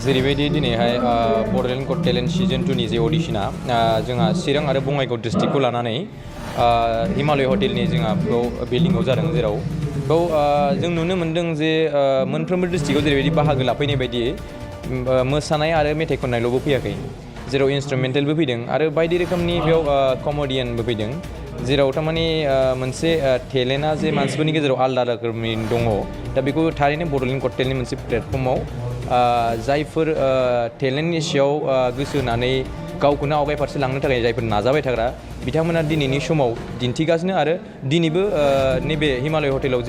जेरैबायदि दिनैहाय बड'लेण्ड गट talent season 2नि जे अडिशना जोंहा चिरां आरो बङाइगाव डिस्ट्रिक्टखौ लानानै हिमालय हटेलनि जोंहा बेयाव बिल्डिंआव जादों जेराव बेयाव जों नुनो मोन्दों जे मोनफ्रोमबो डिस्ट्रिक्टआव जेरैबायदि बाहागो लाफैनाय बायदियै मोसानाय आरो मेथाइ खननायल'बो फैयाखै जेराव इन्सट्रुमेन्टेलबो फैदों आरो बायदि रोखोमनि बेयाव कमेडियानबो फैदों जेराव थारमाने मोनसे टेलेन्टआ जे मानसिफोरनि गेजेराव आलादा रोखोमनि दङ दा बेखौ थारैनो बड'लेण्ड गट टेलेन्टनि मोनसे प्लेटफर्माव जायफोर टेलेन्टनि सायाव गोसो होनानै गावखौनो आवगाय फारसे लांनो थाखाय जायफोर नाजाबाय थाग्रा बिथांमोना दिनैनि समाव दिन्थिगासिनो आरो दिनैबो नैबे हिमालय हटेलाव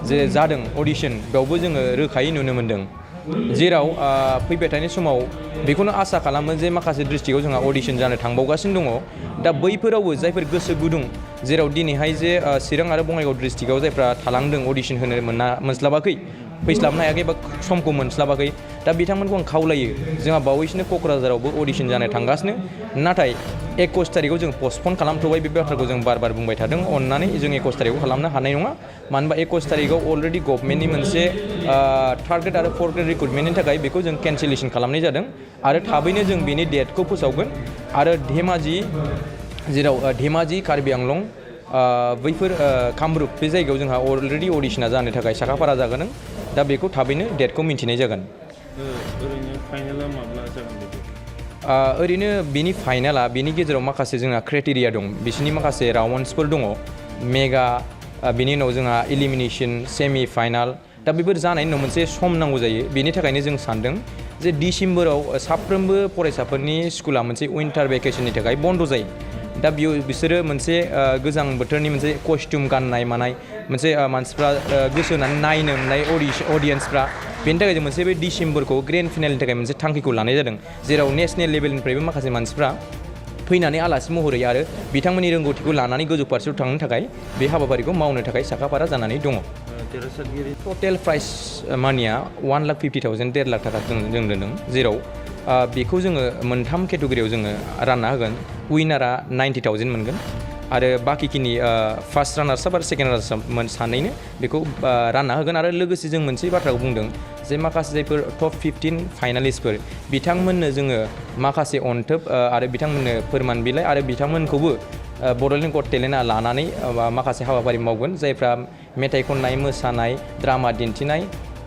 जे जादों अडिशन बेयावबो जोङो रोखायै नुनो मोन्दों जेराव फैबाय थानाय समाव बेखौनो आसा खालामो जे माखासे डिस्ट्रिक्टआव जोंहा अडिशन जानो थांबावगासिनो दङ दा बैफोरावबो जायफोर गोसो गुदुं जेराव दिनैहाय जे चिरां आरो बङाइगाव डिस्ट्रिक्टआव जायफ्रा थालांदों अडिशन होनो मोनस्लाबाखै फैस्लाबनो हायाखै बा समखौ मोनस्लाबाखै दा बिथांमोनखौ आं खावलायो जोंहा बावैसोनो क'क्राझारावबो अडिशन जानो थांगासिनो नाथाय 21 तारिखआव जों पस्टपन खालामथ'बाय बे बाथ्राखौ जों बार बार बुंबाय थादों अननानै जों 21 तारिखआव खालामनो हानाय नङा मानो होनबा 21 तारिखआव अलरेडि गभर्नमेन्टनि मोनसे थार्ड ग्रेड आरो फर्थ ग्रेड रिक्रुटमेन्टनि थाखाय बेखौ जों केन्सेलेसन खालामनाय जादों आरो थाबैनो जों बेनि डेटखौ फोसावगोन आरो धेमाजि जेराव धेमाजि कार्बि आंलं बैफोर कामरुप बे जायगायाव जोंहा अलरेडि अडिशना जानो थाखाय साखाफारा जागोन दा बेखौ थाबैनो डेटखौ मिन्थिनाय जागोन ओरैनो फाइनाला माब्ला जागोन बेखौ ओरैनो बिनि फाइनाला बिनि गेजेराव माखासे जोंहा क्राइटेरिया दं बिसोरनि माखासे राउन्ड्सफोर दङ मेगा बिनि उनाव जोंहा इलिमिनेसन सेमि फाइनाल दा बेफोर जानायनि उनाव मोनसे सम नांगौ जायो बेनि थाखायनो जों सानदों जे डिसेम्बराव साफ्रोमबो फरायसाफोरनि स्कुला मोनसे उइन्टार भेकेसननि थाखाय बन्द' जायो दा बिसोरो मोनसे गोजां बोथोरनि मोनसे कस्टिउम गाननाय मानाय मोनसे मानसिफ्रा गोसो होनानै नायनो मोननाय अडियेन्सफ्रा बेनि थाखाय जों मोनसे बे डिसेम्बरखौ ग्रेन्ड फिनालनि थाखाय मोनसे थांखिखौ लानाय जादों जेराव नेसनेल लेभेलनिफ्रायबो माखासे मानसिफ्रा फैनानै आलासि महरै आरो बिथांमोननि रोंगौथिखौ लानानै गोजौ फारसेयाव थांनो थाखाय बे हाबाफारिखौ मावनो थाखाय साखाफारा जानानै दङ टटेल प्राइस मानिया 1,50,000 1.5 लाख थाखा जों दोनदों जेराव बेखौ जोङो मोनथाम केटेगरियाव जोङो रानना होगोन उइनारा 90,000 मोनगोन आरो बाखिखिनि फार्स्ट रानार्सआप आरो सेकेन्ड रानार्सआप सानैनो बेखौ रानना होगोन आरो लोगोसे जों मोनसे बाथ्राखौ बुंदों जे माखासे जायफोर टप 15 फाइनालिस्टफोर बिथांमोननो जोङो माखासे अनथोब आरो बिथांमोननो फोरमान बिलाइ आरो बिथांमोनखौबो बड'लेण्ड गट टेलेन्टआ लानानै माखासे हाबाफारि मावगोन जायफ्रा मेथाइ खननाय मोसानाय ड्रामा दिन्थिनाय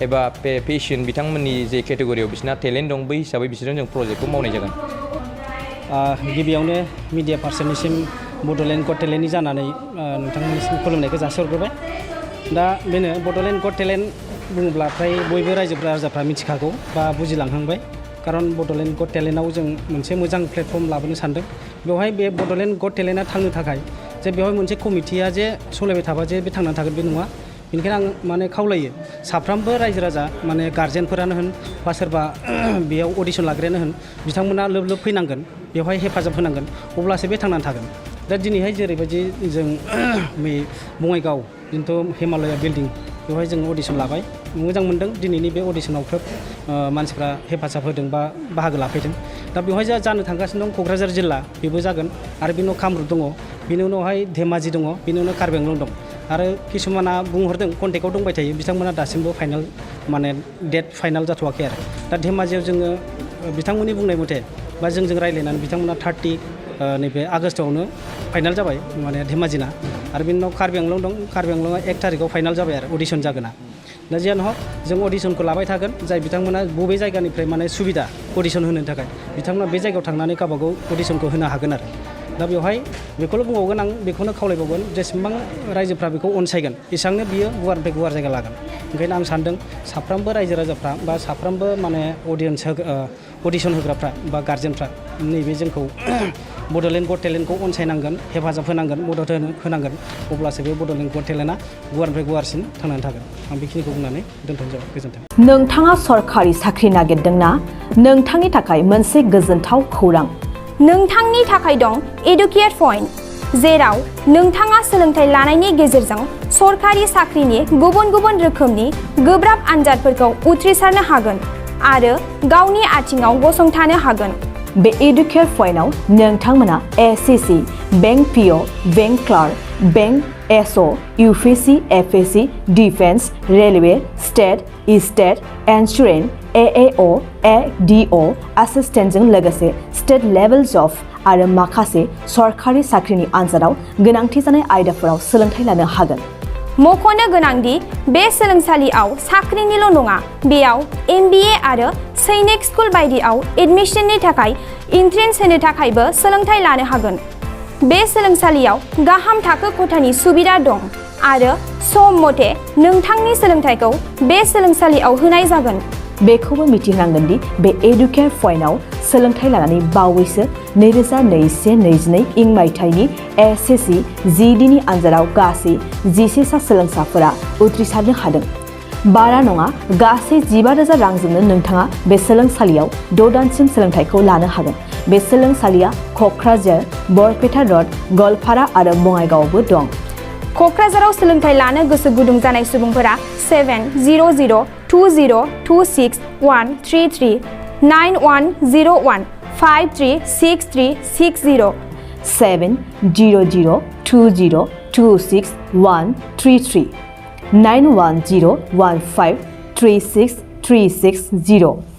एबा पेशन बिथांमोननि जे केटेगरियाव बिसोरना टेलेन्ट दं बै हिसाबै बिसोरजों जों प्रजेक्टखौ मावनाय जागोन गिबियावनो मिडिया पार्सननिसिम बड'लेण्ड गट टेलेन्टनि जानानै नोंथांमोननिसिम खुलुमनायखौ जासिहरग्रोबाय दा बेनो बड'लेण्ड गट टेलेन्ट बुङोब्ला फ्राय बयबो रायजोफ्रा मिथिखागौ बा बुजिलांहांबाय खारन बड'लेण्ड गट टेलेन्टआव जों मोनसे मोजां प्लेटफर्म लाबोनो सानदों बेवहाय बे बड'लेण्ड गट टेलेन्टआ थांनो थाखाय जे बेवहाय मोनसे कमिटिया जे सालायबाय थाबा जे बे थांनानै थागोन बे नङा बेनिखायनो आं माने खावलायो साफ्रोमबो रायजो राजा माने गार्जेनफोरानो होन बा सोरबा बेयाव अडिशन लाग्रायानो होन बिथांमोना लोब लोब फैनांगोन बेवहाय हेफाजाब होनांगोन अब्लासो बे थांनानै थागोन दा दिनैहाय जेरैबायदि जों बे बङाइगाव जिथु हिमालया बिल्डिं बेवहाय जों अडिशन लाबाय मोजां मोनदों दिनैनि बे अडिशनाव खोब मानसिफ्रा हेफाजाब होदों बा बाहागो लाफैदों दा बेवहाय जानो थांगासिनो दं क'क्राझार जिल्ला बेबो जागोन आरो बेनि उनाव कामरुप दङ बेनि उनावहाय धेमाजि दङ बेनि उनाव कार्बि आंलं दं आरो किसुमाना बुंहरदों कन्टेक्टआव दंबाय थायो बिथांमोना दासिमबो फाइनाल माने डेट फाइनाल जाथ'वाखै आरो दा धेमाजियाव जोङो बिथांमोननि बुंनाय मथे बा जोंजों रायज्लायनानै बिथांमोना 30 नैबे आगस्टआवनो फाइनाल जाबाय माने धेमाजिना आरो बेनि उनाव कार्बि आंलं दं कार्बि आंलंआ 1 तारिखआव फाइनाल जाबाय आरो अडिशन जागोना दा जियानो हक जों अडिशनखौ लाबाय थागोन जाय बिथांमोना बबे जायगानिफ्राय माने सुबिदा अडिशन होनो थाखाय बिथांमोना बे जायगायाव थांनानै गावबागाव अडिशनखौ होनो हागोन आरो दा बेवहाय बेखौल' बुंबावगोन आं बेखौनो खावलायबावगोन जेसेबां रायजोफ्रा बेखौ अनसायगोन एसेबांनो बियो गुवारनिफ्राय गुवार जायगा लागोन ओंखायनो आं सानदों साफ्रोमबो रायजो राजाफ्रा बा साफ्रोमबो माने अडिशन होग्राफ्रा बा गार्जेनफ्रा नैबे जोंखौ बड'लेण्ड गट टेलेन्टखौ अनसायनांगोन हेफाजाब होनांगोन मदद होनांगोन अब्लासो बे बड'लेण्ड गट टेलेन्टआ गुवारनिफ्राय गुवारसिन थांनानै थागोन आं बेखिनिखौ बुंनानै दोनथ'नाय जाबाय गोजोन्थों नोंथाङा सरकारि साख्रि नागिरदोंना नोंथांनि थाखाय मोनसे गोजोनथाव खौरां नोंथांनि थाखाय दं एडुकेट पइन्ट जेराव नोंथाङा सोलोंथाइ लानायनि गेजेरजों सरकारि साख्रिनि गुबुन गुबुन रोखोमनि गोब्राब आनजादफोरखौ उथ्रिसारनो हागोन आरो गावनि आथिङाव गसंथानो हागोन बे एडुकेट पइन्टआव नोंथांमोना SSC bank PO bank clerk bank SO UPSC FSC defence railway state insurance AAO, ADO एसिस्टेन्टजों लोगोसे स्टेट लेभेल जब आरो माखासे सरकारि साख्रिनि आनजादाव गोनांथि जानाय आयदाफोराव सोलोंथाइ लानो हागोन। मख'नो गोनांदि बे सोलोंसालियाव साख्रिनिल' नङा, बेयाव MBA आरो सैनिक स्कुल बायदियाव एडमिशननि थाखाय एन्ट्रेन्स होनो थाखायबो सोलोंथाइ लानो हागोन। बे सोलोंसालियाव गाहाम थाखो खथानि सुबिदा दं आरो सम मथे नोंथांनि सोलोंथाइखौ बे सोलोंसालियाव होनाय जागोन। बेखौबो मिथिनांगोन दि बे एडुकेयार पइन्टआव सोलोंथाइ लानानै बावैसो 2021-22 इं मायथाइनि SSC GD नि आनजादाव गासै 11 सा सोलोंसाफोरा उथ्रिसारनो हादों। बारा नङा, गासै 15,000 रांजोंनो नोंथाङा बे सोलोंसालियाव 6 दानसिम सोलोंथाइखौ लानो हागोन। बे सोलोंसालिया क'क्राझार, बरपेटा र'ड, गवालपारा आरो बङाइगावआवबो दं। क'क्राझाराव सोलोंथाइ लानो गोसो गुदुं जानाय सुबुंफोरा 700-226-133 9101-536360 700-226-133 9101536360